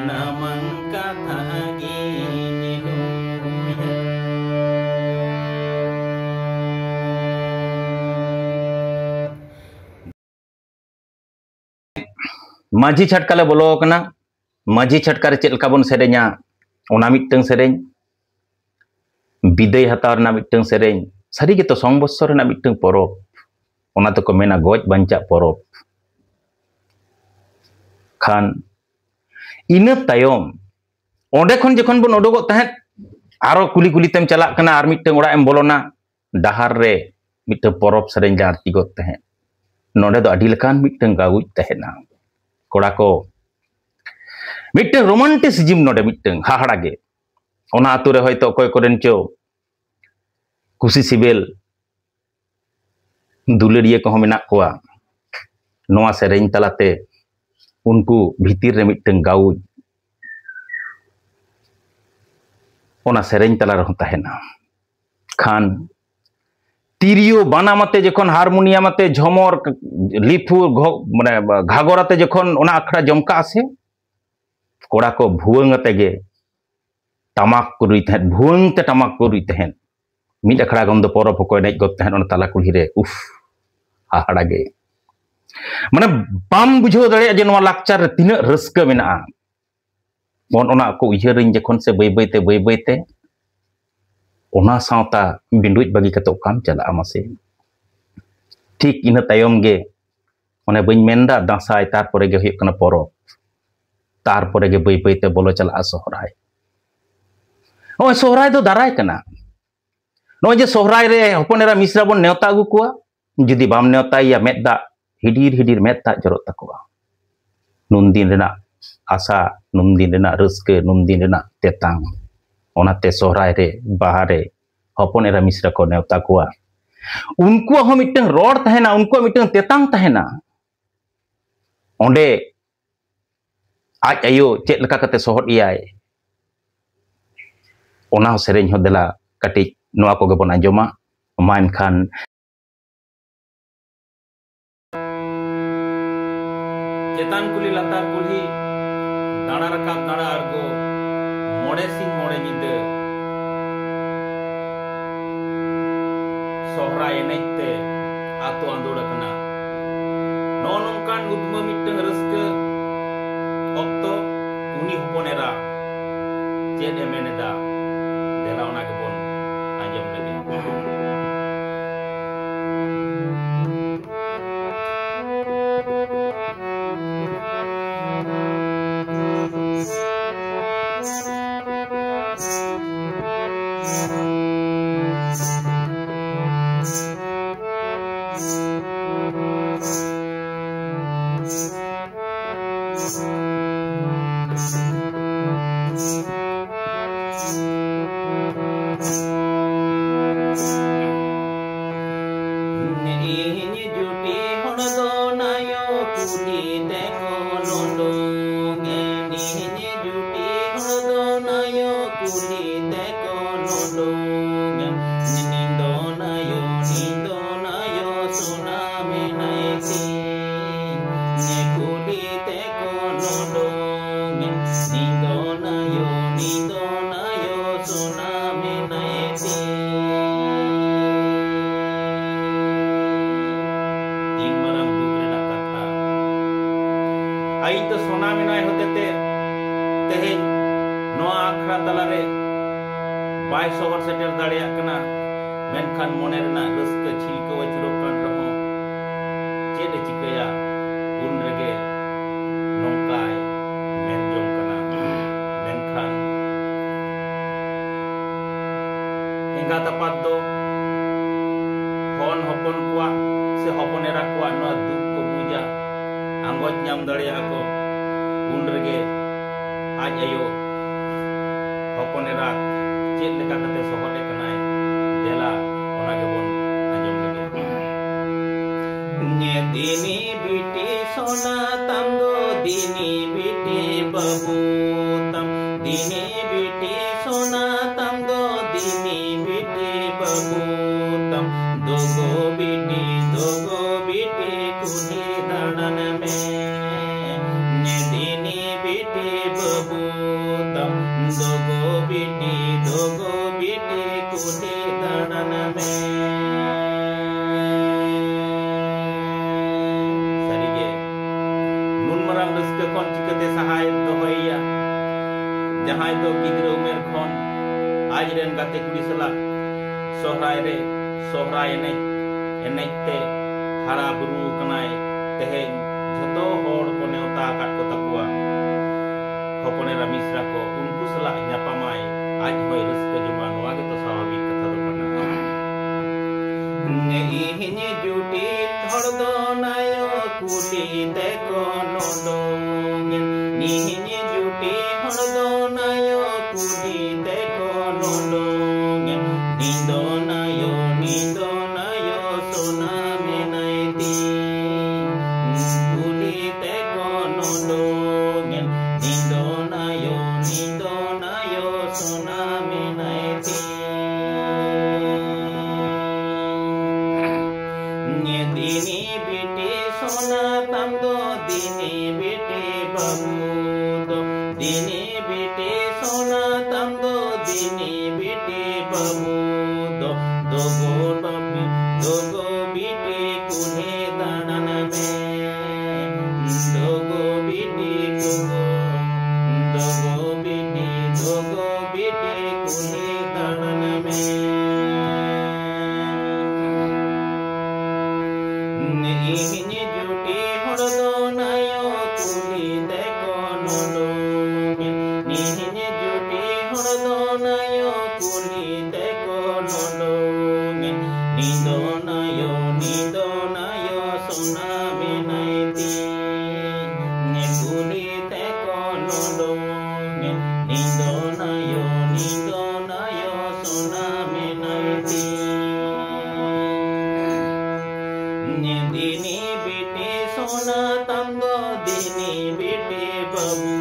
ᱱᱟᱢᱟᱝ ᱠᱟᱛᱷᱟ ᱜᱤᱧ ᱞᱩᱭᱟ᱾ ᱢᱟᱹᱡᱷᱤ ᱪᱷᱟᱴᱠᱟ ᱞᱮ ᱵᱚᱞᱚ ᱟᱠᱟᱱᱟ᱾ ᱢᱟᱹᱡᱷᱤ ᱪᱷᱟᱴᱠᱟ ᱨᱮ ᱪᱮᱫ ᱞᱮᱠᱟ ᱵᱚᱱ ᱥᱮᱨᱮᱧᱟ, ᱚᱱᱟ ᱢᱤᱫᱴᱟᱝ ᱥᱮᱨᱮᱧ᱾ ᱵᱤᱫᱟᱹᱭ ᱦᱟᱛᱟᱣ ᱨᱮᱱᱟᱜ ᱢᱤᱫᱴᱟᱝ ᱥᱮᱨᱮᱧ᱾ ᱥᱟᱹᱨᱤ ᱜᱮᱛᱚ, ᱥᱚᱝᱵᱚᱛᱥᱚᱨ ᱨᱮᱱᱟᱜ ᱢᱤᱫᱴᱟᱝ ᱯᱚᱨᱚᱵᱽ, ᱚᱱᱟ ᱫᱚᱠᱚ ᱢᱮᱱᱟ ᱜᱚᱡ ᱵᱟᱧᱪᱟᱜ ᱯᱚᱨᱚᱵᱽ᱾ ᱠᱷᱟᱱ ᱤᱱᱟᱹ ᱛᱟᱭᱚᱢ ᱚᱸᱰᱮ ᱠᱷᱚᱱ ᱡᱚᱠᱷᱚᱱ ᱵᱚᱱ ᱩᱰᱩᱠᱚᱜ ᱛᱟᱦᱮᱸᱫ, ᱟᱨᱚ ᱠᱩᱞᱤ ᱠᱩᱞᱤ ᱛᱮᱢ ᱪᱟᱞᱟᱜ ᱠᱟᱱᱟ, ᱟᱨ ᱢᱤᱫᱴᱟᱝ ᱚᱲᱟᱜ ᱮᱢ ᱵᱚᱞᱚᱱᱟ, ᱰᱟᱦᱟᱨ ᱨᱮ ᱢᱤᱫᱴᱟᱝ ᱯᱚᱨᱚᱵᱽ ᱥᱮᱨᱮᱧ ᱞᱮ ᱟᱬᱛᱤ ᱜᱚᱫ ᱛᱟᱦᱮᱸᱫ᱾ ᱱᱚᱰᱮ ᱫᱚ ᱟᱹᱰᱤ ᱞᱮᱠᱟᱱ ᱢᱤᱫᱴᱟᱝ ᱜᱟᱹᱣᱩᱡ ᱛᱟᱦᱮᱱᱟ᱾ ᱠᱚᱲᱟ ᱠᱚ, ᱢᱤᱫᱴᱟᱝ ᱨᱳᱢᱟᱱᱴᱤᱥᱤᱡᱤᱢ ᱱᱚᱰᱮ ᱢᱤᱫᱴᱟᱝ ᱦᱟᱦᱟᱲᱟ ᱜᱮ᱾ ᱚᱱᱟ ᱟᱛᱳ ᱨᱮ ᱦᱚᱭᱛᱳ ᱚᱠᱚᱭ ᱠᱚᱨᱮᱱ ᱪᱚ ᱠᱩᱥᱤ ᱥᱤᱵᱤᱞ ᱫᱩᱞᱟᱹᱲᱤᱭᱟᱹ ᱠᱚᱦᱚᱸ ᱢᱮᱱᱟᱜ ᱠᱚᱣᱟ᱾ ᱱᱚᱣᱟ ᱥᱮᱨᱮᱧ ᱛᱟᱞᱟᱛᱮ ᱩᱱᱠᱩ ᱵᱷᱤᱛᱤᱨ ᱨᱮ ᱢᱤᱫᱴᱟᱝ ᱜᱟᱹᱣᱩᱡ ᱚᱱᱟ ᱥᱮᱨᱮᱧ ᱛᱟᱞᱟ ᱨᱮᱦᱚᱸ ᱛᱟᱦᱮᱱᱟ᱾ ᱠᱷᱟᱱ ᱛᱤᱨᱭᱳ ᱵᱟᱱᱟᱢ ᱟᱛᱮ, ᱡᱚᱠᱷᱚᱱ ᱦᱟᱨᱢᱳᱱᱤᱭᱟᱢ ᱟᱛᱮ, ᱡᱷᱚᱢᱚᱨ, ᱞᱤᱯᱷᱩᱨ, ᱜᱷᱚ-, ᱢᱟᱱᱮ ᱜᱷᱟᱜᱚᱨ ᱟᱛᱮ ᱡᱚᱠᱷᱚᱱ ᱚᱱᱟ ᱟᱠᱷᱲᱟ ᱡᱚᱢᱠᱟᱜᱼᱟ ᱥᱮ, ᱠᱚᱲᱟ ᱠᱚ ᱵᱷᱩᱣᱟᱹᱝ ᱟᱛᱮ ᱜᱮ ᱴᱟᱢᱟᱠ ᱠᱚ ᱨᱩᱭ ᱛᱟᱦᱮᱸᱫ, ᱵᱷᱩᱣᱟᱹᱝ ᱛᱮ ᱴᱟᱢᱟᱠ ᱠᱚ ᱨᱩᱭ ᱛᱟᱦᱮᱸᱫ᱾ ᱢᱤᱫ ᱟᱠᱷᱲᱟ ᱜᱟᱱ ᱫᱚ ᱯᱚᱨᱚᱵᱽ ᱦᱚᱸᱠᱚ ᱮᱱᱮᱡ ᱜᱚᱫ ᱛᱟᱦᱮᱸᱫ ᱚᱱᱟ ᱛᱟᱞᱟ ᱠᱩᱞᱦᱤ ᱨᱮ᱾ ᱩᱯᱷ, ᱦᱟᱦᱟᱲᱟ ᱜᱮ᱾ ᱢᱟᱱᱮ, ᱵᱟᱢ ᱵᱩᱡᱷᱟᱹᱣ ᱫᱟᱲᱮᱭᱟᱜᱼᱟ ᱡᱮ ᱱᱚᱣᱟ ᱞᱟᱠᱪᱟᱨ ᱨᱮ ᱛᱤᱱᱟᱹᱜ ᱨᱟᱹᱥᱠᱟᱹ ᱢᱮᱱᱟᱜᱼᱟ᱾ ᱚᱱ-, ᱚᱱᱟ ᱠᱚ ᱩᱭᱦᱟᱹᱨᱟᱹᱧ ᱡᱚᱠᱷᱚᱱ ᱥᱮ, ᱵᱟᱹᱭ ᱵᱟᱹᱭ ᱛᱮ, ᱵᱟᱹᱭ ᱵᱟᱹᱭ ᱛᱮ ᱚᱱᱟ ᱥᱟᱶᱛᱟ ᱵᱤᱸᱰᱩᱡ ᱵᱟᱹᱜᱤ ᱠᱟᱛᱮ ᱚᱠᱟᱢ ᱪᱟᱞᱟᱜᱼᱟ ᱢᱟᱥᱮ? ᱴᱷᱤᱠ ᱤᱱᱟᱹ ᱛᱟᱭᱚᱢ ᱜᱮ, ᱚᱱᱮ ᱵᱟᱹᱧ ᱢᱮᱱᱫᱟ, ᱫᱟᱸᱥᱟᱭ, ᱛᱟᱨᱯᱚᱨᱮ ᱜᱮ ᱦᱩᱭᱩᱜ ᱠᱟᱱᱟ ᱯᱚᱨᱚᱵᱽ, ᱛᱟᱨᱯᱚᱨᱮ ᱜᱮ ᱵᱟᱹᱭ ᱵᱟᱹᱭ ᱛᱮ ᱵᱚᱞᱚ ᱪᱟᱞᱟᱜᱼᱟ ᱥᱚᱦᱨᱟᱭ᱾ ᱱᱚᱜᱼᱚᱭ ᱥᱚᱦᱨᱟᱭ ᱫᱚ ᱫᱟᱨᱟᱭ ᱠᱟᱱᱟ᱾ ᱱᱚᱜᱼᱚᱭ ᱡᱮ ᱥᱚᱦᱨᱟᱭ ᱨᱮ ᱦᱚᱯᱚᱱ ᱮᱨᱟ ᱢᱤᱥᱨᱟ ᱵᱚᱱ ᱱᱮᱣᱛᱟ ᱟᱹᱜᱩ ᱠᱚᱣᱟ, ᱡᱩᱫᱤ ᱵᱟᱢ ᱱᱮᱣᱛᱟᱭᱮᱭᱟ, ᱢᱮᱫ ᱫᱟᱜ, ᱦᱤᱰᱤᱨ ᱦᱤᱰᱤᱨ ᱢᱮᱫ ᱫᱟᱜ ᱡᱚᱨᱚᱜ ᱛᱟᱠᱚᱣᱟ᱾ ᱱᱩᱱ ᱫᱤᱱ ᱨᱮᱱᱟᱜ ᱟᱥᱟ, ᱱᱩᱱ ᱫᱤᱱ ᱨᱮᱱᱟᱜ ᱨᱟᱹᱥᱠᱟᱹ, ᱱᱩᱱ ᱫᱤᱱ ᱨᱮᱱᱟᱜ ᱛᱮᱛᱟᱝ᱾ ᱚᱱᱟᱛᱮ ᱥᱚᱦᱨᱟᱭ ᱨᱮ, ᱵᱟᱦᱟ ᱨᱮ ᱦᱚᱯᱚᱱ ᱮᱨᱟ ᱢᱤᱥᱨᱟ ᱠᱚ ᱱᱮᱣᱛᱟ ᱠᱚᱣᱟ᱾ ᱩᱱᱠᱩᱣᱟᱜ ᱦᱚᱸ ᱢᱤᱫᱴᱟᱝ ᱨᱚᱲ ᱛᱟᱦᱮᱱᱟ, ᱩᱱᱠᱩᱣᱟᱜ ᱢᱤᱫᱴᱟᱝ ᱛᱮᱛᱟᱝ ᱛᱟᱦᱮᱱᱟ᱾ ᱚᱸᱰᱮ ᱟᱡ ᱟᱭᱳ ᱪᱮᱫ ᱞᱮᱠᱟ ᱠᱟᱛᱮ ᱥᱚᱦᱚᱫ ᱮᱭᱟᱭ, ᱚᱱᱟ ᱦᱚᱸ ᱥᱮᱨᱮᱧ ᱦᱚᱸ ᱫᱮᱞᱟ ᱠᱟᱹᱴᱤᱡ ᱱᱚᱣᱟ ᱠᱚᱜᱮ ᱵᱚᱱ ᱟᱸᱡᱚᱢᱟ᱾ ᱢᱟ ᱮᱱᱠᱷᱟᱱ᱾ ᱪᱮᱛᱟᱱ ᱠᱩᱞᱦᱤ ᱞᱟᱛᱟᱨ ᱠᱩᱞᱦᱤ, ᱫᱟᱬᱟ ᱨᱟᱠᱟᱵ ᱫᱟᱬᱟ ᱟᱬᱜᱚ, ᱢᱚᱬᱮ ᱥᱤᱧ ᱢᱚᱬᱮ ᱧᱤᱫᱟᱹ ᱥᱚᱦᱨᱟᱭ ᱮᱱᱮᱡ ᱛᱮ ᱟᱛᱳ ᱟᱸᱫᱳᱲ ᱟᱠᱟᱱᱟ᱾ ᱱᱚᱜᱼᱚ ᱱᱚᱝᱠᱟᱱ ᱩᱫᱽᱢᱟᱹ ᱢᱤᱫᱴᱟᱝ ᱨᱟᱹᱥᱠᱟᱹ ᱚᱠᱛᱚ, ᱩᱱᱤ ᱦᱚᱯᱚᱱ ᱮᱨᱟ ᱪᱮᱫ ᱮ ᱢᱮᱱ ᱮᱫᱟ, ᱫᱮᱞᱟ ᱚᱱᱟ ᱜᱮᱵᱚᱱ ᱟᱸᱡᱚᱢ ᱞᱮᱜᱮ᱾ ᱤᱧ ᱡᱩᱴᱤ ᱦᱚᱲ ᱫᱚ ᱱᱟᱭᱚ ᱠᱩᱞᱤ ᱛᱮᱠᱚ ᱱᱩᱰᱩᱝ ᱮᱱ᱾ ᱤᱧ ᱡᱩᱴᱤ ᱦᱚᱲ ᱫᱚ ᱱᱟᱭᱚ ᱠᱩᱞᱤ ᱛᱮᱠᱚ ᱱᱩᱰᱩᱝ ᱮᱱ᱾ ᱤᱧ ᱫᱚ ᱱᱟᱭᱚ ᱩᱰᱩᱝᱮᱱ ᱱᱤᱫᱚᱱ ᱟᱭᱳ, ᱱᱤᱫᱚᱱ ᱟᱭᱳ ᱥᱚᱱᱟ ᱢᱮᱱᱟᱭ ᱛᱤᱧ᱾ ᱛᱤᱱ ᱢᱟᱨᱟᱝ ᱫᱩᱠ ᱨᱮᱱᱟᱜ ᱠᱟᱛᱷᱟ᱾ ᱟᱡ ᱫᱚ ᱥᱚᱱᱟ ᱢᱮᱱᱟᱭ ᱦᱚᱛᱮᱛᱮ ᱛᱮᱦᱮᱧ ᱱᱚᱣᱟ ᱟᱠᱷᱲᱟ ᱛᱟᱞᱟᱨᱮ ᱵᱟᱭ ᱥᱚᱦᱚᱨ ᱥᱮᱴᱮᱨ ᱫᱟᱲᱮᱭᱟᱜ ᱠᱟᱱᱟ, ᱢᱮᱱᱠᱷᱟᱱ ᱢᱚᱱᱮ ᱨᱮᱱᱟᱜ ᱨᱟᱹᱥᱠᱟᱹ ᱪᱷᱤᱞᱠᱟᱹᱣ ᱟᱹᱪᱩᱨᱚᱜ ᱠᱟᱱ ᱨᱮᱦᱚᱸ ᱪᱮᱫ ᱮ ᱪᱤᱠᱟᱹᱭᱟ? ᱩᱱ ᱨᱮᱜᱮ ᱱᱚᱝᱠᱟᱭ ᱢᱮᱱ ᱡᱚᱝ ᱠᱟᱱᱟ᱾ ᱢᱮᱱᱠᱷᱟᱱ ᱮᱸᱜᱟᱛ ᱟᱯᱟᱛ ᱫᱚ ᱦᱚᱱ ᱦᱚᱯᱚᱱ ᱠᱚᱣᱟᱜ ᱥᱮ ᱦᱚᱯᱚᱱ ᱮᱨᱟ ᱠᱚᱣᱟᱜ ᱱᱚᱣᱟ ᱫᱩᱠ ᱠᱚ ᱵᱩᱡᱟ, ᱟᱸᱜᱚᱪ ᱧᱟᱢ ᱫᱟᱲᱮᱭᱟᱜᱼᱟ ᱠᱚ᱾ ᱩᱱ ᱨᱮᱜᱮ ᱟᱡ ᱟᱭᱳ ᱦᱚᱯᱚᱱ ᱮᱨᱟ ᱪᱮᱫ ᱞᱮᱠᱟ ᱠᱟᱛᱮ ᱥᱚᱦᱚᱫ ᱮ ᱠᱟᱱᱟᱭ, ᱫᱮᱞᱟ ᱚᱱᱟ ᱜᱮᱵᱚᱱ ᱟᱸᱡᱚᱢ ᱞᱮᱜᱮ᱾ ᱫᱤᱱᱤ ᱵᱤᱴᱤ ᱥᱚᱱᱟ ᱛᱟᱢ ᱫᱚ, ᱫᱤᱱᱤ ᱵᱤᱴᱤ ᱵᱟᱹᱵᱩ ᱛᱟᱢ, ᱫᱤᱱᱤ ᱵᱤᱴᱤ ᱥᱚᱱᱟ ᱛᱟᱢ ᱫᱚ, ᱫᱤᱱᱤ ᱵᱤᱴᱤ ᱵᱟᱹᱵᱩ ᱛᱟᱢ, ᱫᱚᱜᱚ ᱵᱤᱴᱤ, ᱫᱚᱜᱚ ᱵᱤᱴᱤ ᱠᱩᱞᱦᱤ ᱫᱟᱬᱟᱱ ᱢᱮ᱾ ᱫᱤᱱᱤ ᱵᱤᱴᱤ ᱵᱟᱹᱵᱩ ᱛᱟᱢ, ᱫᱚᱜᱚ ᱵᱤᱴᱤ, ᱫᱚᱜᱚ ᱵᱤᱴᱤ ᱠᱩᱞᱦᱤ ᱫᱟᱬᱟᱱ ᱢᱮ᱾ ᱥᱟᱹᱨᱤᱜᱮ, ᱱᱩᱱ ᱢᱟᱨᱟᱝ ᱨᱟᱹᱥᱠᱟᱹ ᱠᱷᱚᱱ ᱪᱤᱠᱟᱹᱛᱮ ᱥᱟᱦᱟᱭ ᱫᱚᱦᱚᱭᱮᱭᱟ? ᱡᱟᱦᱟᱸᱭ ᱫᱚ ᱜᱤᱫᱽᱨᱟᱹ ᱩᱢᱮᱨ ᱠᱷᱚᱱ ᱟᱡ ᱨᱮᱱ ᱜᱟᱛᱮ ᱠᱩᱲᱤ ᱥᱟᱞᱟᱜ ᱥᱚᱦᱨᱟᱭ ᱨᱮ ᱥᱚᱦᱨᱟᱭ ᱮᱱᱮᱡ ᱮᱱᱮᱡ ᱛᱮ ᱦᱟᱨᱟ ᱵᱩᱨᱩ ᱠᱟᱱᱟᱭ᱾ ᱛᱮᱦᱮᱧ ᱡᱷᱚᱛᱚ ᱦᱚᱲ ᱠᱚ ᱱᱮᱣᱛᱟ ᱟᱠᱟᱫ ᱠᱚ ᱛᱟᱠᱚᱣᱟ᱾ ᱦᱚᱯᱚᱱ ᱮᱨᱟ ᱢᱤᱥᱨᱟ ᱠᱚ, ᱩᱱᱠᱩ ᱥᱟᱞᱟᱜ ᱧᱟᱯᱟᱢᱟᱭ, ᱟᱡ ᱦᱚᱸᱭ ᱨᱟᱹᱥᱠᱟᱹ ᱡᱚᱝᱟ, ᱱᱚᱣᱟ ᱜᱮᱛᱚ ᱥᱟᱵᱷᱟᱵᱤᱠ ᱠᱟᱛᱷᱟ ᱫᱚ ᱠᱟᱱᱟ᱾ ᱤᱧ ᱡᱩᱴᱤ ᱦᱚᱲ ᱫᱚ ᱱᱟᱭᱚ ᱠᱩᱞᱤ ᱛᱮᱠᱚ ᱱᱚᱰᱚᱝ᱾ ᱤᱧ ᱡᱩᱴᱤ ᱦᱚᱲ ᱫᱚ ᱱᱟᱭᱚ ᱠᱩᱞᱤ ᱛᱮᱠᱚ ᱱᱚᱰᱚᱝ᱾ ᱱᱤᱫᱚᱱ ᱟᱭᱳ, ᱱᱤᱫᱚᱱ ᱟᱭᱳ ᱥᱚᱱᱟ ᱢᱮᱱᱟᱭ ᱛᱤᱧ᱾ ᱠᱩᱞᱤ ᱛᱮᱠᱚ ᱱᱚᱰᱚᱝ᱾ ᱱᱤᱫᱚᱱ ᱟᱭᱳ, ᱱᱤᱫᱚᱱ ᱟᱭᱳ ᱥᱚᱱᱟ ᱢᱮᱱᱟᱭ ᱛᱤᱧ᱾ ᱫᱤᱱᱤ ᱵᱤᱴᱤ ᱥᱚᱱᱟ ᱛᱟᱢ ᱫᱚ, ᱫᱤᱱᱤ ᱵᱤᱴᱤ ᱵᱟᱹᱵᱩ ᱫᱤᱱᱤ ᱵᱤᱴᱤ ᱥᱚᱱᱟ ᱛᱟᱢ ᱫᱚ, ᱫᱤᱱᱤ ᱵᱤᱴᱤ ᱵᱟᱹᱵᱩ ᱫᱚ, ᱫᱚᱜᱚ ᱵᱟᱹᱵᱩ, ᱫᱚᱜᱚ ᱵᱤᱴᱤ ᱠᱩᱞᱦᱤ ᱫᱟᱬᱟᱱ ᱢᱮ᱾ ᱫᱚᱜᱚ ᱵᱤᱴᱤ, ᱫᱚᱜᱚ, ᱫᱚᱜᱚ ᱵᱤᱴᱤ, ᱫᱚᱜᱚ ᱵᱤᱴᱤ ᱠᱩᱞᱦᱤ ᱫᱟᱬᱟᱱ ᱢᱮ᱾ ᱤᱧ ᱡᱩᱴᱤ ᱦᱚᱲ ᱫᱚ ᱱᱟᱭᱚ ᱠᱩᱞᱦᱤ ᱛᱮᱠᱚ ᱱᱚᱰᱚᱝ ᱮᱱ᱾ ᱤᱧ ᱡᱩᱴᱤ ᱦᱚᱲ ᱫᱚ ᱱᱟᱭᱚ ᱠᱩᱞᱦᱤ ᱛᱮᱠᱚ ᱱᱚᱰᱚᱝ ᱮᱱ᱾ ᱱᱤᱫᱚ ᱱᱟᱭᱚ, ᱱᱤᱫᱚ ᱱᱟᱭᱚ ᱥᱚᱱᱟ ᱢᱮᱱᱟᱭ ᱛᱤᱧ᱾ ᱠᱩᱞᱦᱤ ᱛᱮᱠᱚ ᱱᱚᱰᱚᱝ ᱮᱱ᱾ ᱱᱤᱫᱚ ᱱᱟᱭᱚ, ᱱᱤᱫᱚ ᱱᱟᱭᱚ ᱥᱚᱱᱟ ᱢᱮᱱᱟᱭ ᱛᱤᱧ᱾ ᱫᱤᱱᱤ ᱵᱤᱴᱤ ᱥᱚᱱᱟ ᱛᱟᱢ ᱫᱚ, ᱫᱤᱱᱤ ᱵᱤᱴᱤ ᱵᱟᱹᱵᱩ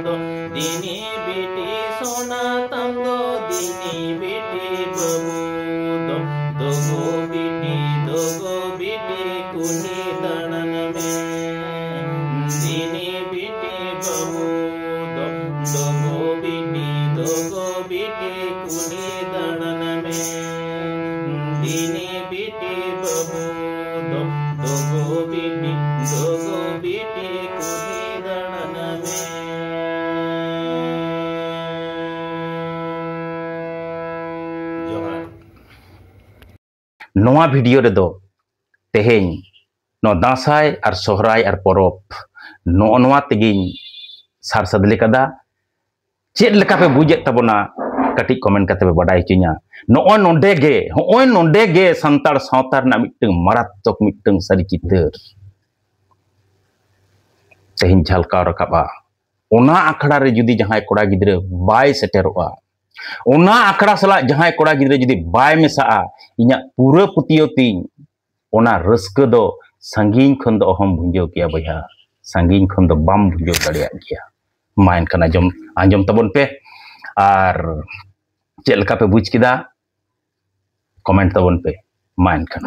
ᱫᱚ, ᱫᱤᱱᱤ ᱵᱤᱴᱤ ᱥᱚᱱᱟ ᱛᱟᱢ ᱫᱚ, ᱫᱤᱱᱤ ᱵᱤᱴᱤ ᱵᱟᱹᱵᱩ ᱫᱚ, ᱫᱚᱜᱚ ᱵᱤᱴᱤ, ᱫᱚᱜᱚ ᱵᱤᱴᱤ ᱠᱩᱞᱦᱤ ᱫᱟᱬᱟᱱ ᱢᱮ᱾ ᱫᱤᱱᱤ ᱵᱤᱴᱤ ᱵᱟᱹᱵᱩ ᱫᱚ, ᱫᱚᱜᱚ ᱵᱤᱴᱤ, ᱫᱚᱜᱚ ᱵᱤᱴᱤ ᱠᱩᱞᱦᱤ ᱫᱟᱬᱟᱱ ᱢᱮ᱾ ᱫᱤᱱᱤ ᱵᱤᱴᱤ ᱵᱟᱹᱵᱩ ᱫᱚ, ᱫᱚᱜᱚ ᱵᱤᱴᱤ, ᱫᱚᱜᱚ ᱵᱤᱴᱤ ᱠᱩᱞᱦᱤ ᱫᱟᱬᱟᱱ ᱢᱮ᱾ ᱡᱚᱦᱟᱨ᱾ ᱱᱚᱣᱟ ᱵᱷᱤᱰᱤᱭᱳ ᱨᱮᱫᱚ ᱛᱮᱦᱮᱧ ᱱᱚᱣᱟ ᱫᱟᱸᱥᱟᱭ ᱟᱨ ᱥᱚᱦᱨᱟᱭ ᱟᱨ ᱯᱚᱨᱚᱵᱽ, ᱱᱚᱜᱼᱚ ᱱᱚᱣᱟ ᱛᱮᱜᱮᱧ ᱥᱟᱨ ᱥᱟᱫᱽᱞᱮ ᱠᱟᱫᱟ᱾ ᱪᱮᱫ ᱞᱮᱠᱟ ᱯᱮ ᱵᱩᱡᱮᱫ ᱛᱟᱵᱚᱱᱟ, ᱠᱟᱹᱴᱤᱡ ᱠᱚᱢᱮᱱᱴ ᱠᱟᱛᱮ ᱯᱮ ᱵᱟᱰᱟᱭ ᱦᱚᱪᱚᱧᱟ᱾ ᱱᱚᱜᱼᱚᱭ ᱱᱚᱰᱮ ᱜᱮ, ᱦᱚᱸᱜᱼᱚᱭ ᱱᱚᱰᱮ ᱜᱮ ᱥᱟᱱᱛᱟᱲ ᱥᱟᱶᱛᱟ ᱨᱮᱱᱟᱜ ᱢᱤᱫᱴᱟᱝ ᱢᱟᱨᱟᱛᱛᱚᱠ ᱢᱤᱫᱴᱟᱝ ᱥᱟᱹᱨᱤ ᱪᱤᱛᱟᱹᱨ ᱛᱮᱦᱮᱧ ᱡᱷᱟᱞᱠᱟᱣ ᱨᱟᱠᱟᱵᱼᱟ᱾ ᱚᱱᱟ ᱟᱠᱷᱲᱟ ᱨᱮ ᱡᱩᱫᱤ ᱡᱟᱦᱟᱸᱭ ᱠᱚᱲᱟ ᱜᱤᱫᱽᱨᱟᱹ ᱵᱟᱭ ᱥᱮᱴᱮᱨᱚᱜᱼᱟ, ᱚᱱᱟ ᱟᱠᱷᱲᱟ ᱥᱟᱞᱟᱜ ᱡᱟᱦᱟᱸᱭ ᱠᱚᱲᱟ ᱜᱤᱫᱽᱨᱟᱹ ᱡᱩᱫᱤ ᱵᱟᱭ ᱢᱮᱥᱟᱜᱼᱟ, ᱤᱧᱟᱹᱜ ᱯᱩᱨᱟᱹ ᱯᱟᱹᱛᱭᱟᱹᱣ ᱛᱤᱧ, ᱚᱱᱟ ᱨᱟᱹᱥᱠᱟᱹ ᱫᱚ ᱥᱟᱺᱜᱤᱧ ᱠᱷᱚᱱ ᱫᱚ ᱚᱦᱚᱢ ᱵᱷᱩᱸᱡᱟᱹᱣ ᱠᱮᱭᱟ ᱵᱚᱭᱦᱟ, ᱥᱟᱺᱜᱤᱧ ᱠᱷᱚᱱ ᱫᱚ ᱵᱟᱢ ᱵᱷᱩᱸᱡᱟᱹᱣ ᱫᱟᱲᱮᱭᱟᱜ ᱜᱮᱭᱟ᱾ ᱢᱟ ᱮᱱᱠᱷᱟᱱ ᱟᱸᱡᱚᱢ, ᱟᱸᱡᱚᱢ ᱛᱟᱵᱚᱱ ᱯᱮ᱾ ᱟᱨ ᱪᱮᱫ ᱞᱮᱠᱟ ᱯᱮ ᱵᱩᱡᱽ ᱠᱮᱫᱟ, ᱠᱚᱢᱮᱱᱴ ᱛᱟᱵᱚᱱ ᱯᱮ᱾ ᱢᱟ ᱮᱱᱠᱷᱟᱱ᱾